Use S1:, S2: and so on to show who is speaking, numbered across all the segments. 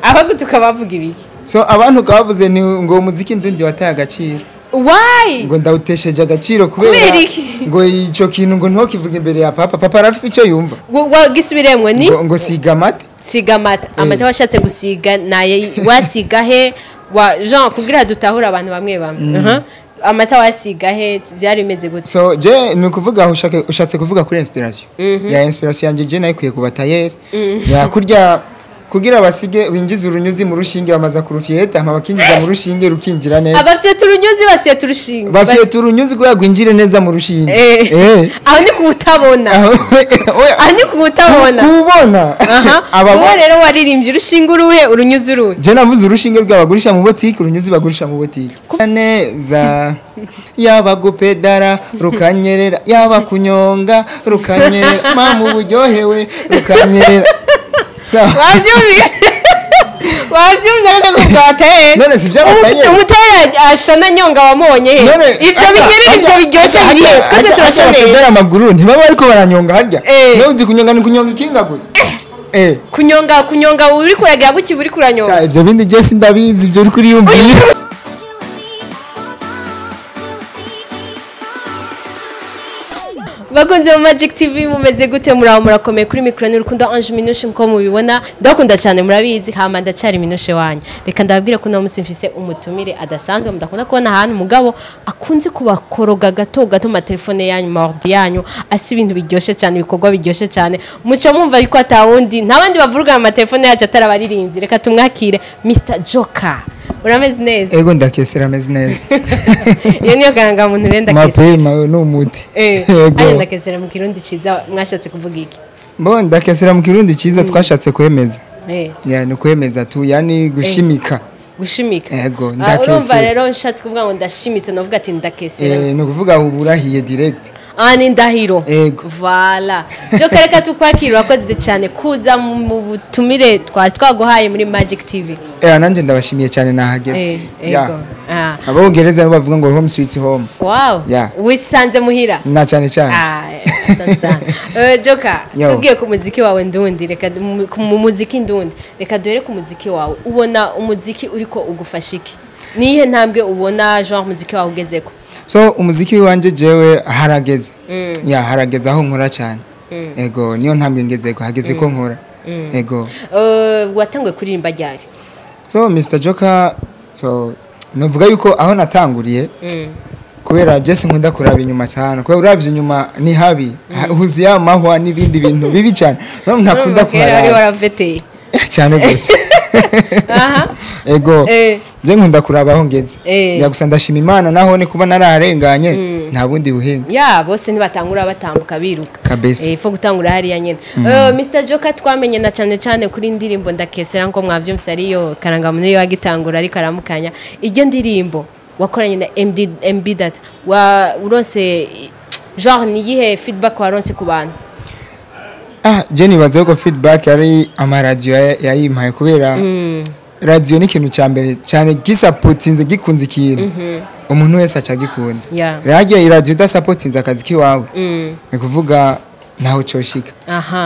S1: Abagutuka bavuga ibiki?
S2: So abantu bavuze ni ngo umuziki ndundi wataye agaciro.
S1: Why?
S2: Ngo ndawutesheje agaciro kubera ngo ico kintu ngo ntokivuga imbere ya papa. Papa arafise ico yumva.
S1: Wagisubiremwe ni
S2: ngo siga amata.
S1: Siga amata. Amata washatse gusiga naye wasiga he wa Jean kugira dutahura abantu bamwe bamwe. Amata wasiga he byari bimeze gute?
S2: So je ni kuvuga ushatse kuvuga kuri inspiration. Ya inspiration yanje je nayikuye ku batayeri. Ya kurya kugira basige winjiza urunyuzi mu rushinge bamaza kurufyeta hama bakinjiza mu rushinge rukinjira neza.
S1: Abafyeta urunyuzi bafyeta urushinge.
S2: Bafyeta urunyuzi kugira gwinjire neza mu rushinge.
S1: Aho ni kutabona. Aho ni kutabona.
S2: Kubona.
S1: Aba rero waririmbye urushinge uruhe urunyuzi uruhe?
S2: Je navuze urushinge rw'abagurisha mu botike urunyuzi bagurisha mu botike. Neza yaba gupedara rukanyerera yaba kunyonga rukanyerera mama uburyohewe rukanyerera.
S1: Wabyumvise none ko bateye.
S2: None si by'abateye.
S1: Umuteye ashana nyonga wamubonye he? Ivyo binyerera ivyo biryoshe biri he? Twese turashoneye.
S2: Pedara amaguru ntibaba ariko baranyonga harya. Nawe uzi kunyonga ni kunyonga ikinga gusa.
S1: Kunyonga uri kuragira guki uri kuranyonga.
S2: Ivyo bindi je sindabizi ivyo uri kuriyumvira.
S1: Bakunze mu Magic TV mumeze gute muraho murakomeye kuri micro ni Rukundo Ange Minushe nko mubibona ndakunda cyane murabizi hama ndacari Minushe wanyu. Reka ndababwire ko no musi mfise umutumire adasanzwe mudakunda kubona ahantu mugabo akunze kubakoroga gato gato ma telefone yanyu ma ordi yanyu asi ibintu biryoshe cyane ibikorwa biryoshe cyane muco mumva yuko atawundi ntabandi bavuruga ama telefone yacu atarabaririmbyi. Reka tumwakire Mr Joker. Urameze neza?
S2: Ego ndakesera ameze neza.
S1: Iyo niyo karanga muntu renda kesera.
S2: Mapema no muti.
S1: Ego. Ndakesera mu kirundi ciza mwashatse kuvuga iki?
S2: Bo ndakesera mu kirundi ciza twashatse kwemeza. Ya ni kwemeza tu yani gushimika.
S1: Gushimika.
S2: Ego ndakesera.
S1: Urumva rero nshatse kuvuga ngo ndashimitse novuga ati ndakesera.
S2: No kuvuga uburahiye direct.
S1: Ni ndahiro.
S2: Ego.
S1: Voilà. Joker reka tukwakira wakoze cyane kuza mu butumire twari twaguhaye muri Magic TV.
S2: Nanje ndabashimiye cyane nahageze.
S1: Ego.
S2: Abongereza nabo bavuga ngo home sweet home.
S1: Wow. Wisanze muhira.
S2: Na cyane cyane.
S1: Asante. Joker, tugiye ku muziki wawe ndundi reka mu muziki ndundi. Reka duhere ku muziki wawe. Ubona umuziki uriko ugufasha iki? Nihe ntambwe ubona genre muziki wawe ugezeko?
S2: So umuziki wanje jewe harageze. Ya harageze aho nkora cyane. Ego niyo ntambwe ngezeko hageze ko nkora. Ego.
S1: Watanguye kuririmba ryari?
S2: So Mr Joker so novuga yuko aho natanguriye kubera Jesse nkunda kuraba inyuma cyane kubera uravye inyuma ni habi huzuye amahwa n'ibindi bintu bibi cyane no ntakunda
S1: kuraba waraveteye
S2: cyane gose. Ego je nkunda kuraba aho ngeze ya gusa ndashima Imana naho ne kuba nararenganye nta bundi buhinga.
S1: Ya bose ntibatangura batambuka biruka ifo gutangura hariya nyene. Mr Joker twamenye na cyane cyane kuri indirimbo ndakesera ngo mwavyumvise ariyo karanga muntu yagitangura ariko aramukanya iryo ndirimbo wakoranye na MB Data wa uronse genre ni yihe feedback waronse ku bantu?
S2: Je nibaze ko feedback yari amaradio yayimpaye kubera radio ni ikintu cya mbere cyane gisapotinze gikunze ikintu umuntu wese acagikunda. Radio iradio idasapotinze akazi kiwawe ni kuvuga naho coshika.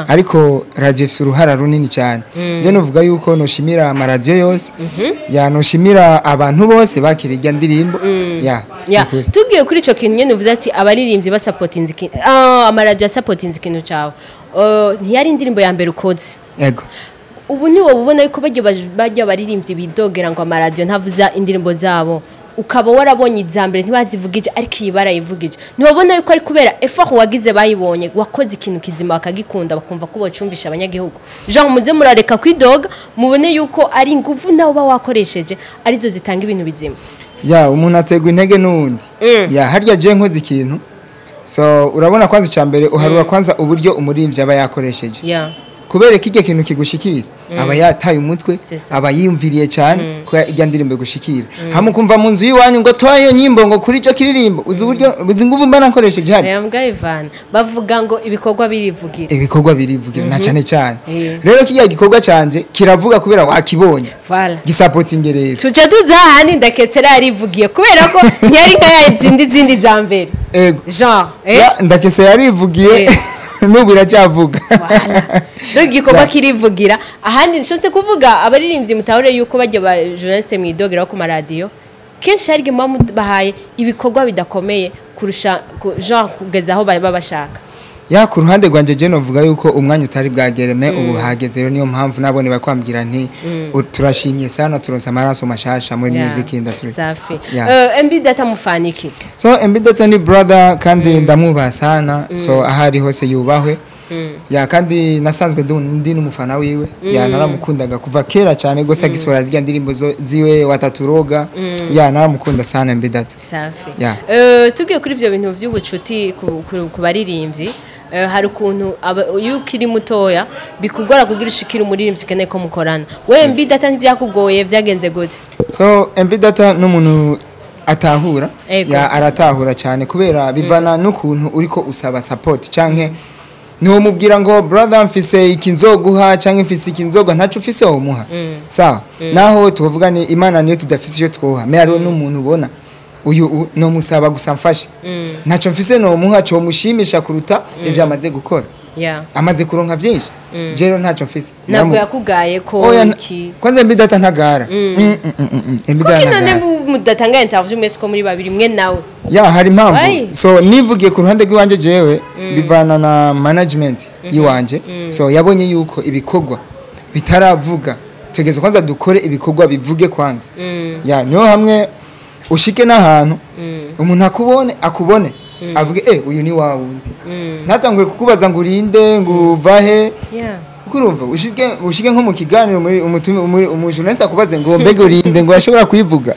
S2: Ariko radio ifite uruhara runini cyane. Je novuga yuko noshimira amaradio yose ya noshimira abantu bose bakira irya ndirimbo.
S1: Ya tugiye kuri ico kintu nyene uvuze ati abaririmbyi basapotinze ikintu amaradio yasapotinze ikintu cawe. Ntiyari indirimbo ya mbere ukoze.
S2: Yego.
S1: Ubu ni wowe ubona yuko bajya baririmbyi bidogera ngo amaradio ntavuza indirimbo zabo ukaba warabonye izambere ntibazivugije ariko iyi barayivugije ntiwabona yuko ari kubera effort wagize bayibonye wakoze ikintu kizima bakagikunda bakumva ko bocumbisha abanyagihugu. Jean muze murareka kwidoga mubone yuko ari ingufu nawe uba wakoresheje arizo zitanga ibintu bizima.
S2: Ya umuntu ategwa intege n'undi. Ya harya je nkoze ikintu so urabona kwanza cyambere uharura kwanza uburyo umurimvyi aba yakoresheje. Kubera kijye kintu kigushikira aba yataye umutwe aba yiyumviriye cyane ko ijya ndirimbo gushikira hamwe kumva mu nzu yiwanyu ngo toye nyimbo ngo kuri ico kiririmbo uzi uburyo uzi nguvu mbana nkoresheje hari.
S1: Mbwa Ivan bavuga ngo ibikorwa birivugira.
S2: Ibikorwa birivugira na cyane cyane. Rero kijya gikorwa canje kiravuga kubera wakibonye.
S1: Voilà.
S2: Gisapotinge rero.
S1: Tuca tuza ahandi ndakesera yarivugiye kubera ko ntiyari nka zindi za mbere.
S2: Ego.
S1: Jean
S2: ndakesera yarivugiye. N'ubu iracyavuga.
S1: Voilà. Donc igikorwa kirivugira. Ahandi nshotse kuvuga, abaririmbyi mutahure yuko bajya ba journaliste mwidogera ku maradiyo kenshi, hari igihe muba mubahaye ibikorwa bidakomeye kurusha genre kugeza aho baba bashaka.
S2: Ya, ku ruhande rwanjye je novuga yuko umwanya utari bwagereme, ubu hageze. Rero niyo mpamvu nabone bakwambwira nti turashimye sana, turonse amaraso mashasha muri music industry.
S1: Safi.
S2: Yeah.
S1: MB Data mufaniki?
S2: So MB Data ni brother kandi ndamwubaha sana. So ahari hose yubahwe. Ya, kandi nasanzwe ndi n'umufana wiwe. Ya, naramukundaga kuva kera cyane gose agisohora zirya ndirimbo ziwe wataturoga. Ya, naramukunda sana MB Data.
S1: Safi.
S2: Yeah.
S1: Tugiye kuri ibyo bintu by'ubucuti ku baririmbyi, hari ukuntu iyo ukiri mutoya bikugora kugira ushikire umuririmbyi ukeneye ko mukorana. We MB Data ntibyakugoye? Byagenze gute?
S2: So MB Data n'umuntu atahura. Ya, aratahura cyane kubera bivana n'ukuntu uriko usaba support, canke ntiwomubwira ngo brother, mfise iki nzoguha, canke mfise iki nzoguha, ntaco ufise womuha. Sawa, naho tuvuga ni Imana niyo tudafise icyo twoha, me hariho n'umuntu ubona uyu nomusaba gusa mfashe, ntaco mfise nomuha comushimisha kuruta ivyo amaze gukora. Amaze kuronka vyinshi, jero ntaco mfise.
S1: Ntabwo yakugaye ko
S2: Oya,
S1: iki?
S2: Kwanza MB Data ntagara. MB Data
S1: Kuki none
S2: ntagara.
S1: mudatanga interview mwese ko muri babiri, mwe nawe?
S2: Ya, hari impamvu.
S1: Why?
S2: So nivugiye ku ruhande rw'iwanje, jewe bivana na management y'iwanje. So yabonye yuko ibikorwa bitaravuga, tugeze kwanza dukore ibikorwa bivuge kwanza. Ya, niho hamwe ushike n'ahantu umuntu akubone avuge uyu ni wa wundi, ntatanguye kukubaza ngo urinde, ngo uvahe. Kuko urumva ushike nko mu kiganiro muri umujournaliste akubaze ngo mbega urinde, ngo ashobora kuyivuga,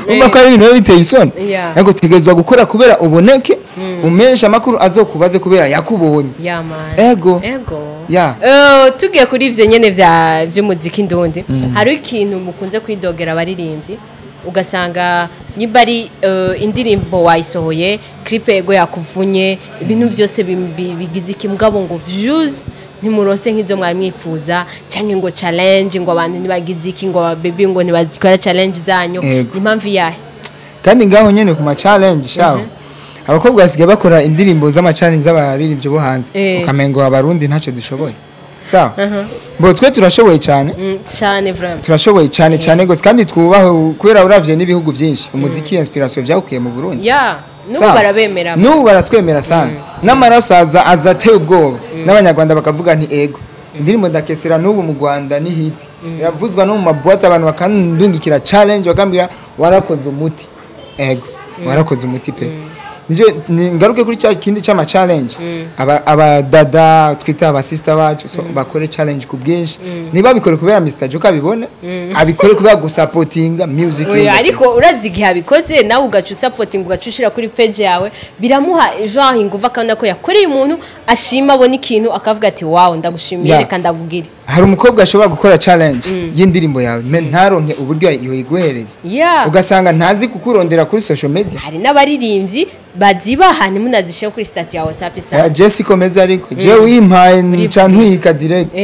S2: urumva ko ari ibintu biba biteye isoni. Ariko utegerezwa gukora kubera uboneke, umesha amakuru azokubaze kubera yakubonye.
S1: Yeah, man.
S2: Ego.
S1: Ego.
S2: Ya.
S1: Tugiye kuri ivyo nyene vya vy'umuziki ndundi, hari ikintu mukunze kwidogera abaririmbyi, ugasanga nimba ari indirimbo wayisohoye, clip ego yakuvunye, ibintu byose bigize iki, mugabo ngo views ntimuronse nk'izo mwari mwifuza, cyangwa ngo challenge, ngo abantu ntibagize iki, ngo baby ngo ntibazikora challenge zanyu.
S2: Ego.
S1: Ni impamvu yahe?
S2: Kandi ngaho nyene ku ma challenge shaho, abakobwa basigaye bakora indirimbo z'ama challenge z'abaririmbyi bo hanze, ukamengo abarundi ntacyo dushoboye. Sawa, bo twe turashoboye cyane.
S1: Cyane vraiment.
S2: Turashoboye cyane cyane gose, kandi twubahe kubera uravye n'ibihugu byinshi umuziki inspiration byawukuye mu Burundi.
S1: Ya, n'ubu
S2: Sawa.
S1: barabemera.
S2: N'ubu baratwemera sana, n'amaraso aza ateye ubwoba, n'abanyarwanda bakavuga nti ego, indirimbo ndakesera n'ubu mu Rwanda ni hit, iravuzwa no mu maboîte, abantu bakandungikira challenge bakambwira warakoze umuti, ego warakoze umuti pe. Nje ngaruke kuri cya kindi cy'ama challenge, aba abadada twita aba sister bacu, so bakore challenge ku bwinshi, niba bikore kubera Mr Joker abibone, abikore kubera gusapotinga music
S1: Oya,
S2: industry.
S1: Ariko urazi igihe abikoze nawe ugaca usapotinga, ugaca ushira kuri page yawe, biramuha genre inguvu, akabona ko yakoreye umuntu ashima, abona ikintu akavuga ati wow, ndagushimiye, reka ndakugire.
S2: Hari umukobwa ashobora gukora challenge y'indirimbo yawe me ntaronke uburyo yoyiguhereza, ugasanga ntazi kukurondera kuri social media.
S1: Hari n'abaririmbyi bazibaha ntimunazishyire kuri status ya WhatsApp isa.
S2: Ya Jessica komeza, ariko je wimpaye nca ntwika direct.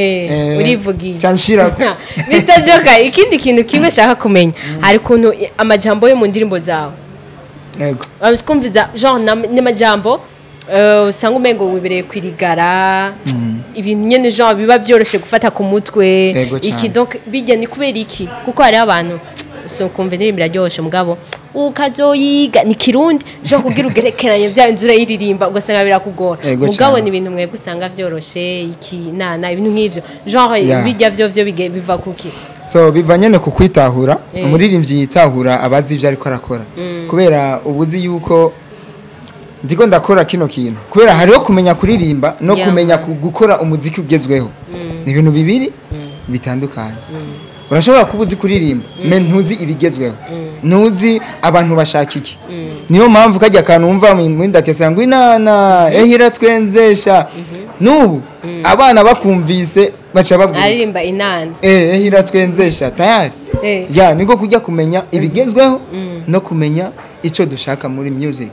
S1: Urivugiye.
S2: Nca nshirako.
S1: Mr Joker, ikindi kintu kimwe nshaka kumenya, hari ukuntu amajambo yo mu ndirimbo zawe
S2: Yego.
S1: kumviza genre n'amajambo usanga umengo wibereye kwirigara, ibintu nyene genre biba byoroshe gufata ku mutwe.
S2: Yego
S1: Iki
S2: cane.
S1: donc bijya ni kubera iki? Kuko hariho abantu so kumva indirimbo iraryoshe, mugabo ukazoyiga ni kirundi, genre kugira ugerekeranye vya inzu urayiririmba ugasanga birakugora.
S2: Yego
S1: Mugabo
S2: cane.
S1: ni ibintu mwebwe usanga vyoroshe iki nana ibintu nk'ivyo genre bijya vyo biva kuki?
S2: So biva nyene ku kwitahura. Umuririmbyi yitahura abazi ivyo ariko arakora, kubera ubuzi yuko ndiko ndakora kino kintu, kubera hariho kumenya kuririmba no kumenya gukora umuziki ugezweho, ni ibintu bibiri bitandukanye. Urashobora kuba uzi kuririmba me ntuzi ibigezweho, ntuzi abantu bashaka iki. Niyo mpamvu kajya akantu wumva mwindakesa ngo inana ehira twenzesha, n'ubu abana bakumvise baca bagura.
S1: Aririmba inana.
S2: Ehira twenzesha tayari. Ya, niko kujya kumenya ibigezweho no kumenya ico dushaka muri music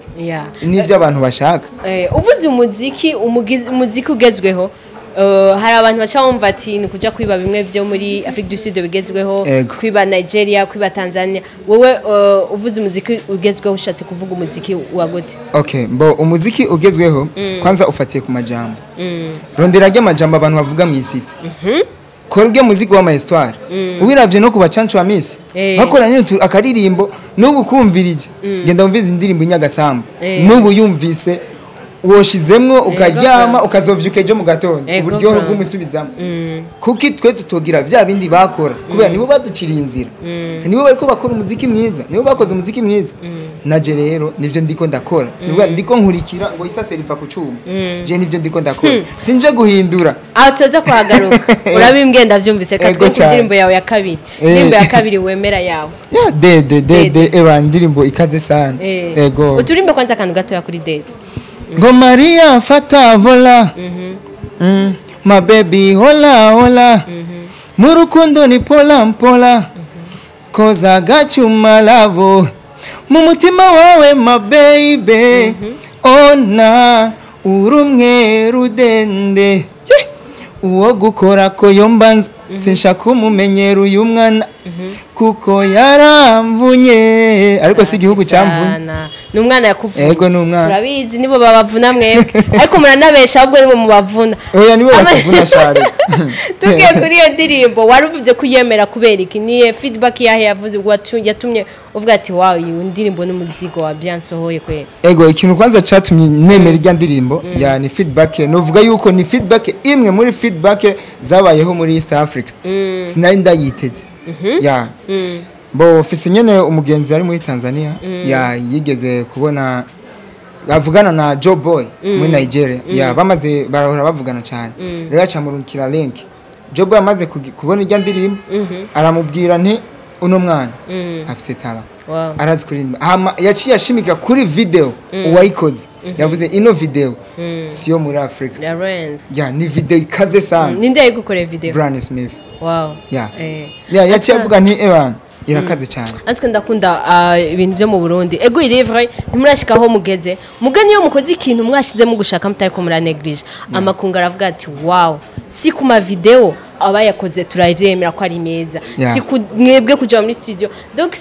S2: n'ibyo abantu bashaka.
S1: Uvuze umuziki, umuziki ugezweho. Hari abantu baca bumva ati ni kuja kwiba bimwe byo muri Afrique du Sud bigezweho,
S2: Ego.
S1: kwiba Nigeria, kwiba Tanzania. Wowe uvuze umuziki ugezweho, ushatse kuvuga umuziki wa gute?
S2: Okay, mbo umuziki ugezweho kwanza ufatiye ku majambo. Rondera ry'amajambo abantu bavuga mu isite, kora urya muziki w'ama histoire. Ubiravye no kuba cancu wa misi bakora nyine akaririmbo n'ubu kumvirije, genda wumvize indirimbo inyagasambu, n'ubu yumvise woshizemwo ukaryama ukazovyuka ejo mu gatondo, uburyohe bw'umusubizamo. Kuki twe tutogira vya bindi bakora? Kubera nibo baduciriye inzira, nibo bariko bakora umuziki mwiza, nibo bakoze umuziki mwiza. Naje rero nivyo ndiko ndakora. Nibwo ndiko nkurikira ngo isase riva ku cuma. Je nivyo ndiko ndakora, sinje guhindura.
S1: Aho tuza kuhagaruka, urabimbwiye, ndavyumvise. Reka
S2: Ego
S1: twe ku
S2: cyane.
S1: ndirimbo yawe ya kabiri, indirimbo ya kabiri wemera yawe.
S2: Ya, dede dede, eba indirimbo ikaze sana. Ego.
S1: Uturimbe kwanza akantu gatoya kuri dede.
S2: Ngo Maria fata vola, my baby, hola hola, mu rukundo ni pola mpola, 'cause I got you my love, mu mutima wawe my baby, ona urumwe rudende. Ye! Uwo gukora ko yombanza sinshaka umumenyero uyu mwana kuko yaramvunye, ariko si igihugu cyamvunye.
S1: Sana. Ni umwana yakuvunye.
S2: Ego, ni umwana.
S1: Turabizi, nibo babavuna mwebwe, ariko muranabesha, ahubwo nibo mubavuna.
S2: Oya, nibo batavuna share.
S1: Tugiye kuri iyo ndirimbo, wari uvuze kuyemera kubera iki? Niye feedback yahe yavuze yatumye uvuga ati wow, iyi ndirimbo n'umuzigo wa bien sohoye kwe?
S2: Ego, ikintu kwanza catumye nemera irya ndirimbo ya ni feedback. Novuga yuko ni feedback imwe muri feedback zabayeho muri East Africa sinari ndayiteze. Ya, bo fise nyene umugenzi ari muri Tanzania, ya yigeze kubona avugana na Joe Boy muri Nigeria. Ya, bamaze barahora bavugana cyane, rero acamurungikira link. Joe Boy amaze kubona irya ndirimbo aramubwira nti uno mwana afise talent, arazi kuririmba. Hama yaciye ashimika kuri video uwayikoze, yavuze ino video siyo muri Africa.
S1: Lawrence.
S2: Ya, ni video ikaze sana.
S1: Ninde yayigukoreye video?
S2: Brian Smith. Ya. Ya, yaciye avuga nti eban irakaze cyane.
S1: Natwe ndakunda ibintu byo mu Burundi. Ego, il est vrai, ntimurashika aho mugeze. Muga niyo mukoze ikintu mwashizemo gushaka, mutariko muraneglige, amakungu aravuga ati wow. Si ku ma video abayakoze turavyemera ko ari meza, si ku mwebwe kuja muri studio. Donc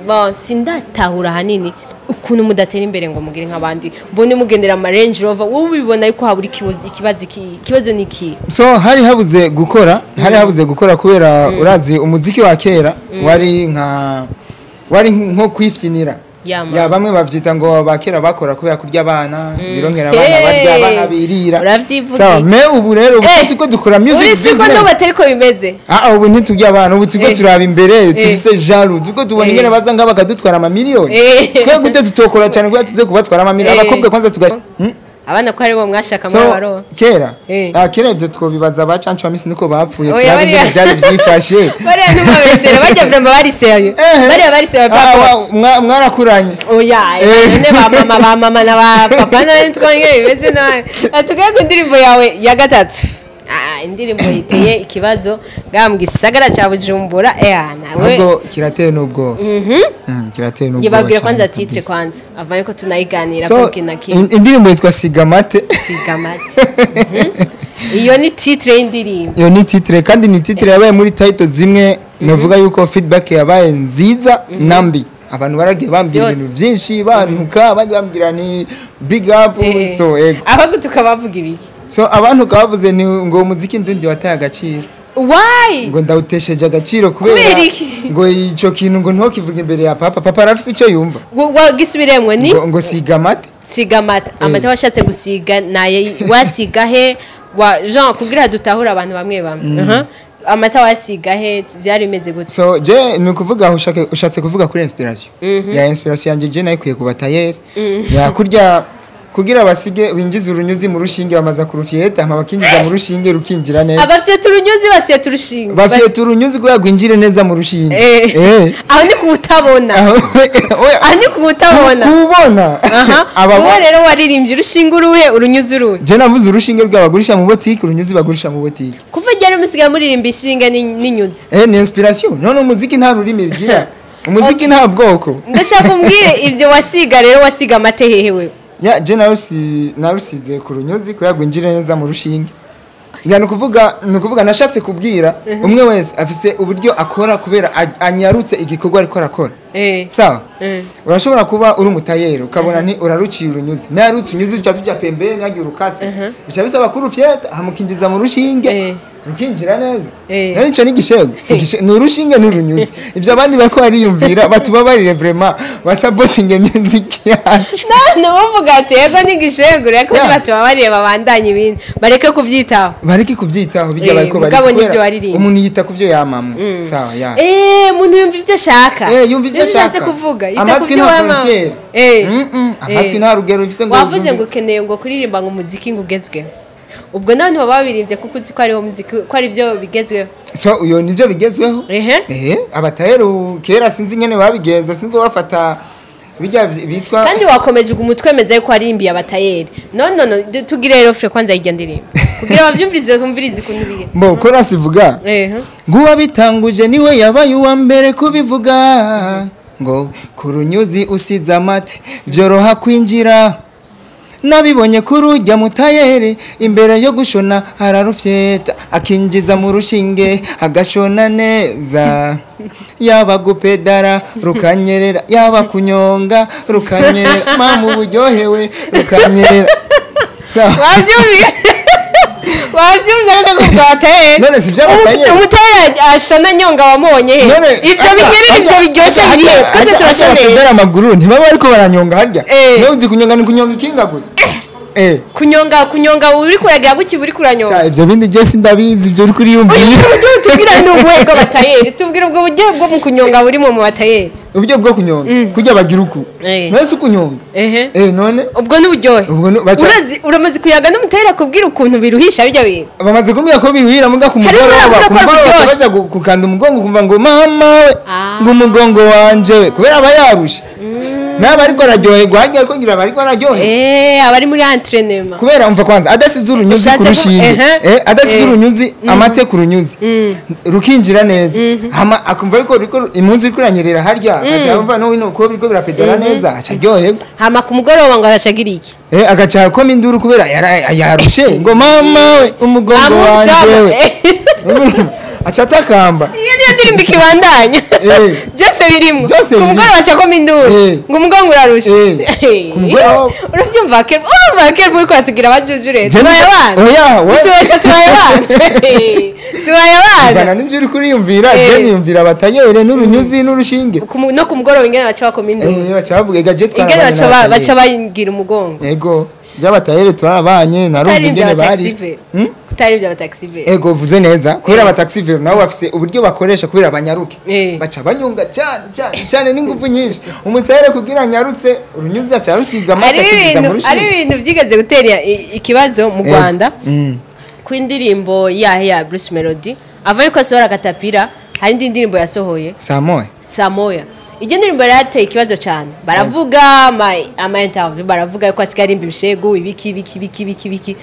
S1: bon, sindatahura hanini ukuntu mudatera imbere ngo mugire nk'abandi, mbone mugendera ama Range Rover. Wowe ubibona yuko habura ikibazo, ikibazo ni iki?
S2: So hari habuze gukora, hari habuze gukora, kubera urazi umuziki wa kera wari nka wari nko kwifyinira.
S1: Yeah, man.
S2: Ya, bamwe bavyita ngo bakera bakora kubera kurya abana bironkera abana barya, abana birira.
S1: Uravyivugiye.
S2: Sawa, mais ubu rero ubu tuko dukora music
S1: Uri siko
S2: business.
S1: ndo batariko bimeze.
S2: Ah, ubu ntiturya abana, ubu turiko turaba imbere, tufise jaloux, turiko tubona ingene baza ngaha bakadutwara amamiliyoni. Twe gute tutokora cyane kugira tuze kubatwara amamiliyoni? Abakobwa kwanza tuga
S1: Abana ko aribo mwashaka
S2: So
S1: muri baro.
S2: Kera kera ibyo twobibaza ba cancu misi niko bapfuye.
S1: Oya,
S2: turabe ingene byari byifashe.
S1: Bariya ntibabeshere, bajya vraiment bari sérieux. Bariya bari sérieux,
S2: Ah,
S1: papa.
S2: Mwarakuranye.
S1: Oya, none ba mama na ba papa none twongeye bimeze nabi. Atugaye ku ndirimbo yawe ya gatatu. Ah, indirimbo iteye ikibazo ngaha mu gisagara ca Bujumbura, nawe.
S2: Ahubwo kirateye n'ubwoba. Kirateye n'ubwoba
S1: Yibabwira
S2: cyane
S1: kwanza titre
S2: kabisa.
S1: kwanza avant yuko tunayiganira
S2: So,
S1: ko kina kimwe.
S2: Indirimbo yitwa Sigamate.
S1: Sigamate. Iyo ni titre y'indirimbo.
S2: Iyo ni titre, kandi ni titre yabaye muri title zimwe navuga yuko feedback yabaye nziza na mbi. Abantu baragiye bambwira
S1: Byose.
S2: ibintu byinshi, bantuka, abandi bambwira ni big up. So ego.
S1: Abagutuka bavuga ibiki?
S2: So abantu bavuze ni ngo umuziki ndundi wataye agaciro.
S1: Why?
S2: Ngo ndawutesheje agaciro kubera
S1: Kubera iki?
S2: ngo ico kintu ngo ntokivuge imbere ya papa, papa arafise ico yumva.
S1: Wagisubiremwe ni
S2: Ngo siga amate.
S1: Siga amata. Amata washatse gusiga naye wasiga he? Wa Jean, kugira dutahure abantu bamwe bamwe. Amata wasiga he? Byari bimeze gute?
S2: So je ni ukuvuga aho ushatse kuvuga kuri inspiration ya inspiration yanje, je nayikuye ku batayeri ya kurya kugira basige binjize urunyuzi mu rushinge, bamaza kurufyeta hama bakinjiza mu rushinge rukinjira neza.
S1: Abafite urunyuzi bafite urushinge.
S2: Bafyeta urunyuzi kugira rwinjire neza mu rushinge.
S1: Aho ni kuwutabona.
S2: Oya,
S1: Aho ni kuwutabona.
S2: kubona. Aba
S1: Wowe rero waririmbye urushinge uruhe, urunyuzi uruhe?
S2: Je navuze urushinge rw'abagurisha mu botike, urunyuzi bagurisha mu botike.
S1: Kuva ryari musigaye muririmba ishinge n'inyuzi?
S2: Ni inspiration. None umuziki nta rurimi rugira, umuziki nta bwoko.
S1: Ndashaka umbwire ibyo wasiga rero, wasiga amate hehe wewe?
S2: Ya, je narusize ku runyuzi kugira rwinjire neza mu rushinge. Ya, ni ukuvuga nashatse kubwira umwe wese afise uburyo akora kubera anyarutse igikorwa ariko arakora. Sawa. Urashobora kuba uri umutayeri, ukabona ni uraruciye urunyuzi, nawe utunyuzi tuca tujya pembeni, hagiye urukase, bica bisaba ko urufyeta hamukinjiza mu rushinge, rukinjira neza. None ico ni igishego? Si ni urushinge n'urunyuzi. Ivyo abandi bariko bariyumvira, batubabarire vraiment, basabotinge music yacu.
S1: None uvuga ati yego ni igishego, reka batubabariye, babandanye ibindi, bareke kuvyitaho.
S2: Bareke kuvyitaho bijya bariko
S1: mugabo
S2: bari
S1: nivyo
S2: kubera
S1: waririmbye.
S2: Umuntu yita kuvyo yamamwo, sawa ya.
S1: Umuntu yumva ivyo ashaka.
S2: Yumva ivyo
S1: Ivyo ushatse
S2: ashaka.
S1: kuvuga yita
S2: Amatwi
S1: kuvyo
S2: nta
S1: wama.
S2: frontière. Amatwi nta rugero bifise ngo
S1: Wavuze
S2: uzumve.
S1: ngo ukeneye ngo kuririmba ngo umuziki ngo ugezweho. Ubwo nawe ntibaba babirimbye kuko uzi ko ariwo muziki, ko ari byo bigezweho?
S2: So uyo nivyo bigezweho. Abataheru kera sinzi ingene babigenza, sinzi ko bafata bijya bitwa.
S1: Kandi wakomeje umutwemeza yuko warimbiye abatayeri. No, no, no, tugire rero fre kwanza irya ndirimbo kugira bavyumvirize, tumvirize ukuntu bihe.
S2: Mbo ko sivuga nguwabitanguje niwe yabaye uwa mbere kubivuga ngo ku runyuzi usize amate vyoroha kwinjira. Nabibonye kuri ujya mutayeri, imbere yo gushona ararufyeta, akinjiza mu rushinge, agashona neza, yaba gupedara rukanyerera, yaba kunyonga rukanyerera, mama uburyohewe rukanyerera. Sawa.
S1: Wavyumvise, wavyumvise neza ko abatayeri.
S2: None si ivy'abatayeri?
S1: Umutayeri ashona nyonga wamubonye he?
S2: None
S1: Ivyo binyerera, ivyo biryoshe biri he? Twese turashoneye.
S2: Bapedara amaguru ntibaba bariko baranyonga harya? Niyo uzi kunyonga, ni kunyonga ikinga gusa.
S1: Kunyonga, kunyonga uri kuragira guki, uri kuranyonga?
S2: Sha, ivyo bindi je sindabizi, ivyo uri kuriyumvira.
S1: Tubwira ni ubuhe bw'abatayeri, tubwira ubwo buryo bwo mu kunyonga burimo mu batayeri.
S2: Uburyo bwo kunyonga kurya bagira uku. None si ukunyonga? None
S1: Ubwo ni uburyohe.
S2: Ubwo
S1: Urazi, uramaze kuyaga n'umutayeri akubwira ukuntu biruhisha bijya bintu?
S2: Bamaze kumbwira ko biruhira muga ku
S1: Hari
S2: mugoroba,
S1: n'abakora
S2: ku mugoroba
S1: kuryoha.
S2: baca baja gukanda umugongo, kumva ngo mama we, ngo umugongo wanje we, kubera aba yarushe, nawe ariko araryoherwa harya, ariko ngira aba ariko araryoherwa.
S1: Abari muri entraînement.
S2: Kubera umva kwanza adasize urunyuzi ku
S1: Ushatse
S2: rushinge, adasize urunyuzi, amate ku runyuzi, rukinjira neza, hama akumva ariko riko impuzu iriko iranyerera harya, agaca yumva no hino ko biriko birapedara neza, aca aryoherwa.
S1: Hama ku mugoroba ngo acagira iki?
S2: Agaca akoma induru kubera yarushe, ngo mama we, umugongo wanje we, aca atakamba.
S1: Iyo niyo ndirimbo ikibandanya. Byose birimo.
S2: Byose
S1: Ku
S2: birimo.
S1: mugoroba acakoma induru. Ngo umugongo urarushe.
S2: Ku mugoroba.
S1: Urabyumva ke? Urumva ke uri kwatugira abajujure?
S2: Je
S1: Tubaye abana.
S2: Oya, we.
S1: Tubasha, tubaye abana. Tubaye abana.
S2: Ivana n'ibyo uri kuriyumvira. Je niyumvira abatayere n'urunyuzi n'urushinge.
S1: No ku mugoroba ingene baca bakoma induru.
S2: Baca bavuga ega je
S1: Ingene
S2: twarabanye
S1: baca
S2: n'abatayere.
S1: baca bagira umugongo.
S2: Ego, by'abatayere twarabanye, narumva
S1: Utari
S2: ingene bari.
S1: iby'abataxive. Utari iby'abataxive.
S2: Ego, uvuze neza, kubera abataxive nabo bafise uburyo bakoresha kubera abanyaruke, baca banyonga cyane cyane cyane n'ingufu nyinshi. Umutayere kugira anyarutse urunyuzi aca rusiga amata,
S1: Hari
S2: akigiza mu
S1: ibintu, hari
S2: rushinge.
S1: ibintu byigeze gutera ikibazo mu Rwanda ku indirimbo yahe ya Bruce Melody ava yuko asohora Katapira, hari indi ndirimbo yasohoye.
S2: Saa moya.
S1: Saa moya. Ijya ndirimbo yari yateye ikibazo cyane, baravuga ama interview, baravuga yuko asigaye arimba ibishegu, ibiki ibiki ibiki ibiki ibiki.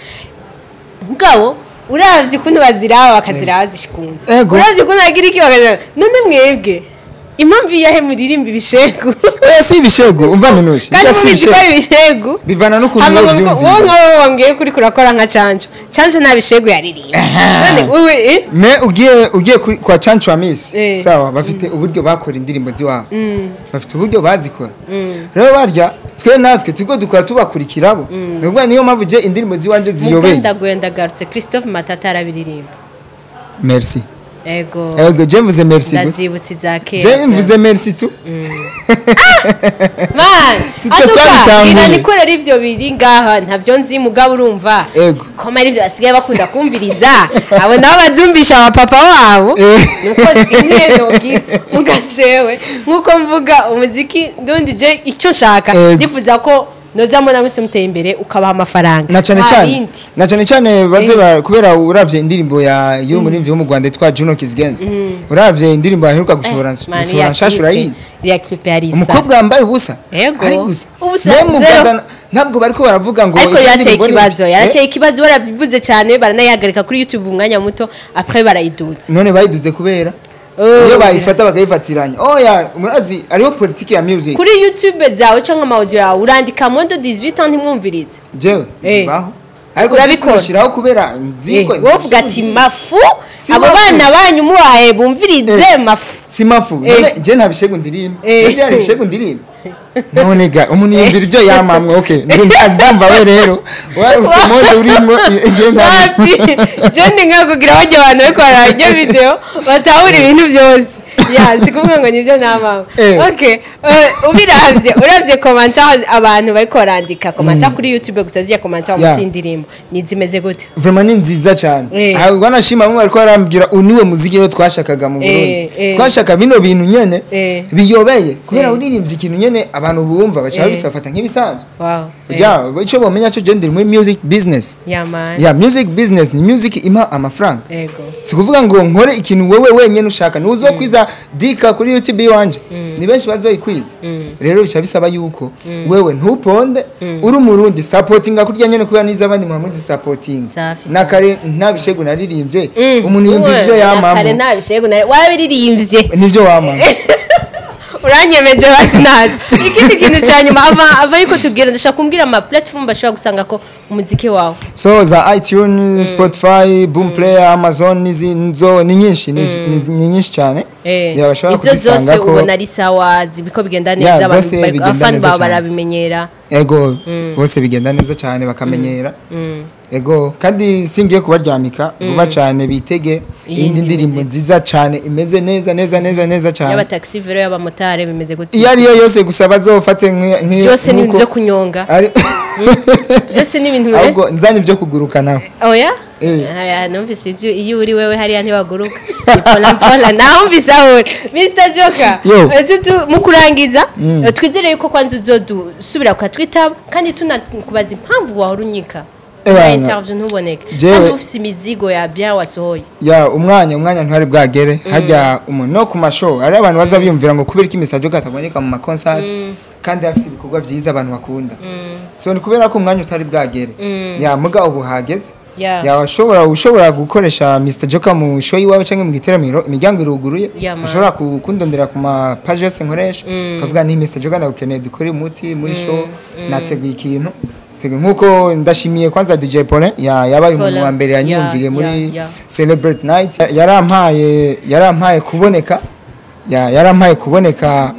S1: Mugabo uravye ukuntu baziraba, bakaziraba zishikunze. Uravye ukuntu agira iki, bakaziraba. None mwebwe impamvu iyahe muririmba ibishegu?
S2: Oya, si ibishegu, umva minushe.
S1: Kandi
S2: Ibyo si
S1: mubizi ko
S2: ibishegu.
S1: ari ibishegu.
S2: Bivana n'ukuntu
S1: Hama
S2: wowe
S1: ngo
S2: uvyumvira.
S1: wowe nka wowe wambwiye ko uriko urakora nka Canjo. Canjo nta bishegu yaririmba. None wewe
S2: Me ugiye kwa Canjo Amisi, sawa, bafite uburyo bakora indirimbo ziwabo, bafite uburyo bazikora. Rero barya twe natwe turiko dukora tubakurikira bo. Nubwo niyo mpamvu je indirimbo ziwanje ziyobeye.
S1: Muganda ndagarutse, Christophe Matata arabiririmba.
S2: Merci.
S1: Ego.
S2: Ego, je mvuze merci gusa.
S1: Ndabyibutse iza kera.
S2: Je mvuze merci tu.
S1: Man,
S2: Si twe
S1: atuka
S2: twabitanguye.
S1: ngira nikora ari ivyo biri ngaha ntavyo nzi, mugabo urumva
S2: Ego.
S1: ko ari ivyo basigaye bakunda kumviriza, abo nabo bazumvisha abapapa wabo. Nuko simwe nogira mugashewe nkuko mvuga umuziki ndundi, je icyo nshaka nifuza ko nozamo namwe muteye imbere, ukabaha amafaranga.
S2: Na cyane
S1: Nta
S2: cyane
S1: bindi.
S2: Na cyane cyane baze kubera uravye indirimbo ya y'umuririmbyi wo mu Rwanda yitwa Juno Kizigenza, uravye indirimbo aheruka gusohora,
S1: Man,
S2: gusohora
S1: iriya
S2: nshasha, urayizi?
S1: Iriya clip yari isa.
S2: Umukobwa wambaye ubusa.
S1: Ego.
S2: Ari gusa.
S1: Ubusa,
S2: Me mu
S1: zero.
S2: Rwanda ntabwo bariko baravuga ngo
S1: Ariko
S2: iyi
S1: yarateye
S2: ndirimbo ni-
S1: ikibazo, yarateye ikibazo, barabivuze cyane, baranayihagarika kuri YouTube umwanya muto, après barayidutse.
S2: None bayiduze kubera
S1: Oh.
S2: iyo bayifata bakayifatiranya. Oya, murazi ariho politiki ya music.
S1: Kuri YouTube zawe cyangwa ama audio yawe urandika moins de 18 ans ntimwumvirize?
S2: Jewe baho. Ariko
S1: Urabikora.
S2: sinashiraho kubera nziko
S1: Wowe uvuga ati mafu,
S2: Si
S1: abo
S2: mafu.
S1: bana banyu mubahaye bumvirize mafu.
S2: Si mafu. None je nta bishegu ndirimba? Je hari ibishegu ndirimba? None ga umuntu yumvira ibyo yamamwe. Okay, ndumva we rero we usemode urimo, je nta
S1: Wapi, je ndi nka kugira bajya abantu bariko bararya video batahura ibintu byose, ya si kuvuga ngo nibyo namama. Okay, ubiravye, uravye commentaire abantu bariko barandika commentaire kuri YouTube gusa, ziya commentaire musi indirimbo ni zimeze gute?
S2: Vraiment ni nziza cyane. Ahubwo nashima bamwe bariko barambwira uniwe muziki rero twashakaga mu Burundi, twashaka bino bintu nyene biyobeye, kubera uririmbye ikintu nyene abantu bumva baca babisafata nk'ibisanzwe. Ya, icyo bomenya cyo, je ndiri muri music business.
S1: Yeah man.
S2: Ya, music business ni music impa amafaranga. Si kuvuga ngo nkore ikintu wewe wenyine ushaka ntuzokwiza dika kuri YouTube iwanje, ni benshi bazoyikwiza. Rero bica bisaba yuko wewe ntuponde, uri umurundi, supportinga kurya nyene, kubera niza abandi muhamuzi supporting.
S1: Safi,
S2: Na kare nta bishegu naririmbye, umuntu yumva ivyo
S1: Kare
S2: yamamo.
S1: nta bishegu warabiririmbye.
S2: Nivyo wamamo.
S1: Uranyemeje, basi ntacyo. Ikindi kintu cya nyuma ava yuko tubwira, ndashaka kumbwira ama platform bashobora gusanga ko umuziki wawe.
S2: So za iTunes, Spotify, Boomplay, Amazon n'izo ni nyinshi, ni nyinshi cyane. Ya, bashobora
S1: Izo zose
S2: kuzisangako.
S1: ubona ari sawa, zibiko bigenda neza?
S2: Ya,
S1: Abantu
S2: zose bigenda
S1: abafani
S2: neza
S1: bawe
S2: cyane.
S1: barabimenyera?
S2: Ego, bose bigenda neza cyane, bakamenyera. Ego, kandi singiye kubaryamika, vuba cyane bitege
S1: Iyindi
S2: iyindi ndirimbo
S1: muziki.
S2: nziza cyane, imeze neza neza neza neza cyane.
S1: Yaba taxi vélo, yaba motari, bimeze gute?
S2: Iyo ariyo yose, gusa bazofate
S1: Byose ni ibintu
S2: nk'uko-
S1: byo kunyonga? Byose ni ibintu
S2: Ahubwo nzanye ibyo kuguruka nawe.
S1: Oya. Aya, numvise ibyo, iyo uri wewe hariya ntibaguruka, ni pola pola, numvise aho uri Mr Joker.
S2: Yo.
S1: Mu kurangiza, twizere yuko kwanza uzodusubira ukatwitaba, kandi tunakubaza impamvu wahora unyika
S2: Ebana.
S1: interview ntuboneke, kandi ufise imizigo ya bien wasohoye.
S2: Ya, umwanya ntwari bwagere. Hajya umuntu no ku mashow hari abantu baza biyumvira ngo kubera ko Mr Joker ataboneka mu ma concert kandi afite ibikorwa byiza abantu bakunda. So ni kubera ko umwanya utari bwagere. Ya, muga ubu hageze. Ya, ushobora gukoresha Mr Joker mu show iwawe cyangwa mu giteramiro, imiryango iruguruye.
S1: Yeah, man.
S2: Ushobora kundondera ku ma page yose nkoresha, ukavuga ni Mr Joker ndagukeneye, dukore umuti muri show, nateguye ikintu. Nkuko ndashimiye kwanza DJ Paulin, ya, yabaye umuntu
S1: Paulin.
S2: wa mbere yanyumviriye muri Celebrate Night, yarampaye kuboneka, ya, yarampaye kuboneka,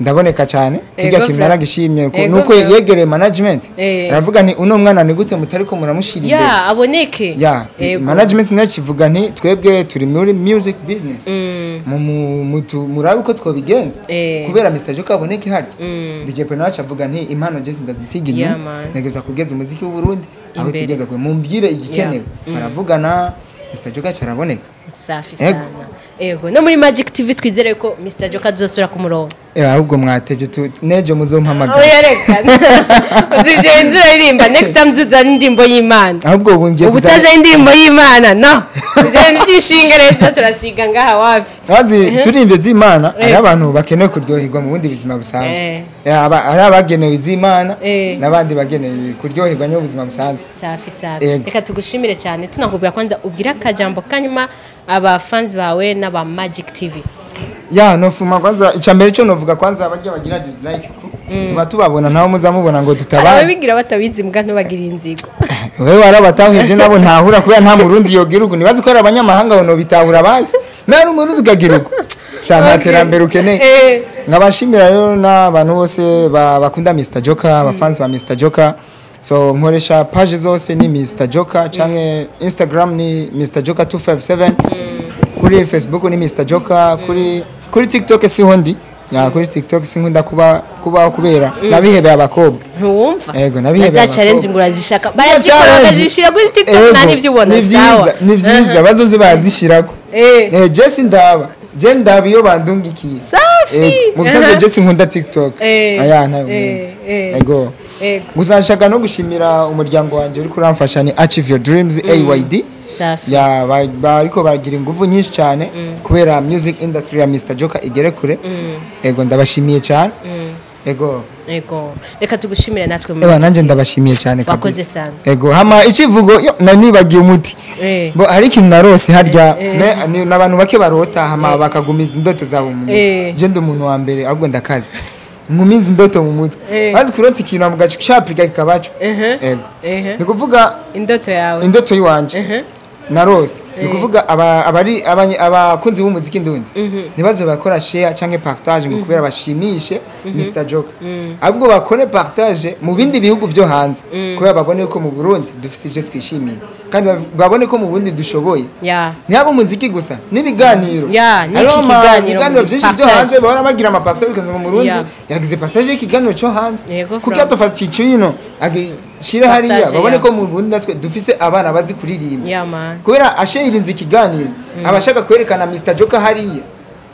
S2: ndaboneka cyane. Kijya kintu naragishimye nuko yegereye management, aravuga nti uno mwana ni gute mutari ko muramushira imbere?
S1: Ya, aboneke.
S2: Ya, management nayo kivuga nti twebwe turi muri music business, murabe uko twobigenza kubera Mr Joker aboneke harya. DJ Paulin nawe acavuga nti impano je ndazisiga
S1: Yeah,
S2: inyuma,
S1: man.
S2: ntegeza kugeza umuziki w'u Burundi aho
S1: Imbere.
S2: tugeza kure, mumbwire igikenewe. Baravugana, Mr Joker caraboneka.
S1: Safi sana. Ego, no muri Magic TV twizere ko Mr Joker azosubira ku murongo.
S2: Ahubwo mwatevye, nejo muzompamagara.
S1: Oya, reka, uzivyo uririmba, next time zuzana indirimbo y'Imana.
S2: Ahubwo ubu ngiye
S1: Ubu utazanye indirimbo y'Imana, no ivyo bintu by'ishinga neza turasiga ngaha, wapi.
S2: Azi turirimvye z'Imana, hari abantu bakeneye kuryoherwa mu bundi buzima busanzwe. Hari abagenewe iz'Imana n'abandi bagenewe kuryoherwa mu buzima busanzwe.
S1: Safi safi.
S2: Yego.
S1: Reka tugushimire cyane, tunakubwira kwanza ubwira akajambo kanyuma aba fans bawe n'aba Magic TV.
S2: Ya, nofuma kwanza icambere cyo novuga kwanza abajya bagira dislike ku tuba tubabona, ntawe muzamubona ngo tutabazi.
S1: Ababigira batabizi mbwa ntubagira inzigo.
S2: Wewe warabatahuye, nabo ntahura, kubera nta murundi yogira uko, nibazi ko ari abanyamahanga bono bitahura, bazi nawe umurundi ukagira uko sha nta terambere ukeneye. Nkabashimira rero n'abantu bose bakunda Mr Joker, abafans ba Mr Joker. So nkoresha page zose ni Mr Joker, canke Instagram ni Mr Joker 257, kuri Facebook ni Mr Joker, kuri TikTok siho ndi. Ya, kuri TikTok sinkunda kuba kubaho kubera nabihebeye abakobwa.
S1: Ntiwumva?
S2: Ego, nabihebeye
S1: Za challenge
S2: abakobwa.
S1: ngo urazishaka, barazikora bakazishira kuri TikTok, nta
S2: Ego,
S1: n'ivyo ubona.
S2: ni vyiza,
S1: Sawa.
S2: ni vyiza, bazoze barazishirako. Je sindaba, je ndaba iyo bandungikiye.
S1: Safi.
S2: Mu bisanzwe je sinkunda TikTok. Aya, ntayo nkunda. Ego. Gusa nshaka no gushimira umuryango wanjye uri kuramfasha, ni Achieve Your Dreams, AYD.
S1: Safi.
S2: Ya, bariko bagira ingufu nyinshi cyane kubera music industry ya Mr Joker igere kure. Ego, ndabashimiye cyane. Ego.
S1: Ego, reka tugushimire natwe mu
S2: Eba,
S1: Magic
S2: nanjye
S1: TV.
S2: ndabashimiye cyane
S1: Wakoze
S2: kabisa.
S1: sana.
S2: Ego, hama icivugo yo nanibagiye umuti. Bo hari ikintu narose harya, n'abantu bake barota hama bakagumiza indoto zabo mu mutwe. Je ndi umuntu wa mbere, ahubwo ndakaze. Nkuminze indoto mu mutwe.
S1: Eh.
S2: Bazi kurota ikintu mugaca ucapika kikabaco. Ego. Ni kuvuga
S1: Indoto yawe.
S2: Indoto yiwanje narose, ni kuvuga abari abakunzi b'umuziki ndundi ntibaze bakora share canke partage ngo kubera bashimishe Mr Joker, ahubwo bakore partage mu bindi bihugu vyo hanze kubera babone ko mu Burundi dufise ivyo twishimiye, kandi babone ko mu Burundi dushoboye. Ntihaba umuziki gusa, n'ibiganiro.
S1: Ya, n'iki
S2: Hariho
S1: kiganiro
S2: ibiganiro
S1: muri
S2: byinshi byo
S1: partage.
S2: hanze bahora bagira amapartage, bikaza mu Burundi yagize partage y'ikiganiro cyo hanze.
S1: Yego,
S2: Kuko
S1: Frank.
S2: atofata icino agishire hariya,
S1: Partage,
S2: babone
S1: ya.
S2: ko mu Burundi natwe dufise abana bazi kuririmba.
S1: Yeah, man.
S2: Kubera ashayirinze ikiganiro, abashaka kwerekana Mr Joker hariya,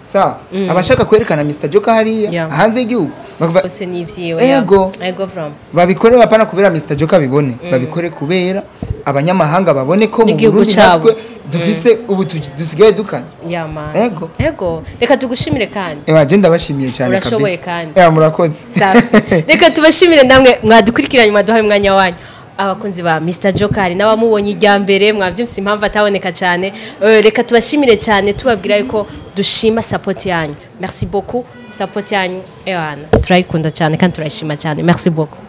S2: sawa, abashaka kwerekana Mr Joker hariya hanze y'igihugu bakavuga
S1: Bose ni ivyiwe, ya.
S2: Ego.
S1: Ego from.
S2: Babikore bapana kubera Mr Joker bibone, babikore kubera abanyamahanga babone ko mu
S1: N'igihugu
S2: Burundi
S1: cabo.
S2: natwe dufise ubu dusigaye dukaze.
S1: Yeah, man.
S2: Ego.
S1: Ego. Reka tugushimire kandi.
S2: Ewa, je ndabashimiye cyane
S1: Urashoboye
S2: kabisa.
S1: kandi.
S2: Ewa, murakoze.
S1: Safi. Reka tubashimire namwe mwadukurikiranye, mwaduhaye umwanya wanyu, abakunzi ba Mr Joker n'abamubonye ijya mbere mwavyumvise impamvu ataboneka cyane. Reka tubashimire cyane, tubabwira yuko dushima support yanyu. Merci beaucoup, support yanyu ewana turayikunda cyane kandi turayishima cyane. Merci beaucoup.